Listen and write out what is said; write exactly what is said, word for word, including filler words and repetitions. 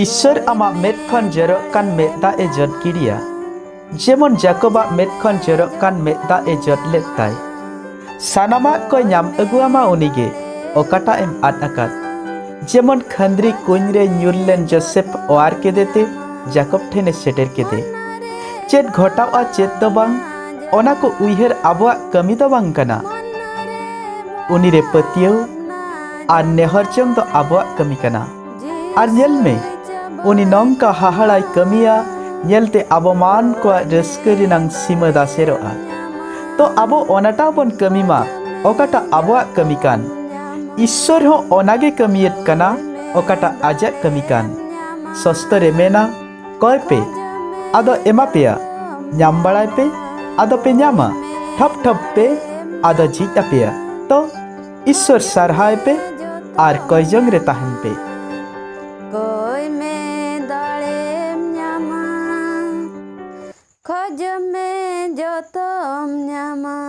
ᱤᱥᱥᱚᱨ ᱟᱢᱟᱜ ᱢᱮᱫ ᱠᱷᱚᱱ ᱡᱚᱨᱚᱜ ᱠᱟᱱ ᱢᱮᱫ ᱫᱟᱜ ᱮ ᱡᱚᱫ ᱜᱤᱰᱤᱭᱟ, ᱡᱮᱢᱚᱱ ᱡᱟᱠᱚᱵᱟᱜ ᱢᱮᱫ ᱠᱷᱚᱱ ᱡᱚᱨᱚᱜ ᱠᱟᱱ ᱢᱮᱫ ᱫᱟᱜ ᱮ ᱡᱚᱫ ᱞᱮᱫ ᱛᱟᱭ᱾ ᱥᱟᱱᱟᱢᱟᱜ ᱠᱚᱭ ᱧᱟᱢ ᱟᱹᱜᱩ ᱟᱢᱟ ᱩᱱᱤᱜᱮ, ᱚᱠᱟᱴᱟᱜ ᱮᱢ ᱟᱫ ᱟᱠᱟᱫ᱾ ᱡᱮᱢᱚᱱ ᱠᱷᱟᱹᱱᱫᱽᱨᱤ ᱠᱩᱧ ᱨᱮ ᱧᱩᱨ ᱞᱮᱱ ᱡᱳᱥᱮᱯ ᱚᱣᱟᱨ ᱠᱮᱫᱮ ᱛᱮ ᱡᱟᱠᱚᱵ ᱴᱷᱮᱱᱮ ᱥᱮᱴᱮᱨ ᱠᱮᱫᱮ᱾ ᱪᱮᱫ ᱜᱷᱚᱴᱟᱣᱜᱼᱟ ᱪᱮᱫ ᱫᱚ ᱵᱟᱝ, ᱚᱱᱟ ᱠᱚ ᱩᱭᱦᱟᱹᱨ ᱟᱵᱚᱣᱟᱜ ᱠᱟᱹᱢᱤ ᱫᱚ ᱵᱟᱝ ᱠᱟᱱᱟ᱾ ᱩᱱᱤ ᱨᱮ ᱯᱟᱹᱛᱭᱟᱹᱣ ᱟᱨ ᱱᱮᱦᱚᱨ ᱡᱚᱝ ᱫᱚ ᱟᱵᱚᱣᱟᱜ ᱠᱟᱹᱢᱤ ᱠᱟᱱᱟ᱾ ᱟᱨ ᱧᱮᱞ ᱢᱮ, ᱩᱱᱤ ᱱᱚᱝᱠᱟ ᱦᱟᱦᱟᱲᱟᱭ ᱠᱟᱹᱢᱤᱭᱟ, ᱧᱮᱞᱛᱮ ᱟᱵᱚ ᱢᱟᱱ ᱠᱚᱣᱟᱜ ᱨᱟᱹᱥᱠᱟᱹ ᱨᱮᱱᱟᱝ ᱥᱤᱢᱟᱹ ᱫᱟᱥᱮᱨᱚᱜᱼᱟ᱾ ᱛᱚ ᱟᱵᱚ ᱚᱱᱟᱴᱟᱜ ᱵᱚᱱ ᱠᱟᱹᱢᱤ ᱢᱟ, ᱚᱠᱟᱴᱟᱜ ᱟᱵᱚᱣᱟᱜ ᱠᱟᱹᱢᱤ ᱠᱟᱱ᱾ ᱤᱥᱥᱚᱨ ᱦᱚᱸ ᱚᱱᱟᱜᱮ ᱠᱟᱹᱢᱤᱭᱮᱫ ᱠᱟᱱᱟ, ᱚᱠᱟᱴᱟᱜ ᱟᱡᱟᱜ ᱠᱟᱹᱢᱤ ᱠᱟᱱ᱾ ᱥᱚᱥᱛᱚᱨᱮ ᱢᱮᱱᱟ, ᱠᱚᱭ ᱯᱮ, ᱟᱫᱚ ᱮᱢᱟ ᱯᱮᱭᱟ, ᱧᱟᱢ ᱵᱟᱲᱟᱭ ᱯᱮ, ᱟᱫᱚ ᱯᱮ ᱧᱟᱢᱟ, ᱴᱷᱚᱯ ᱴᱷᱚᱯ ᱯᱮ, ᱟᱫᱚ ᱡᱷᱤᱡ ᱟᱯᱮᱭᱟ᱾ ᱛᱚ ᱤᱥᱥᱚᱨ ᱥᱟᱨᱦᱟᱣ ᱯᱮ ᱟᱨ ᱠᱚᱭ ᱡᱚᱝ ᱨᱮ ᱛᱟᱦᱮᱱ ᱯᱮ᱾ ᱠᱚᱭ ᱢᱮ, ᱫᱟᱲᱮᱢ ᱧᱟᱢᱟ, ᱠᱷᱚᱡ ᱢᱮ, ᱡᱚᱛᱚᱢ ᱧᱟᱢᱟ᱾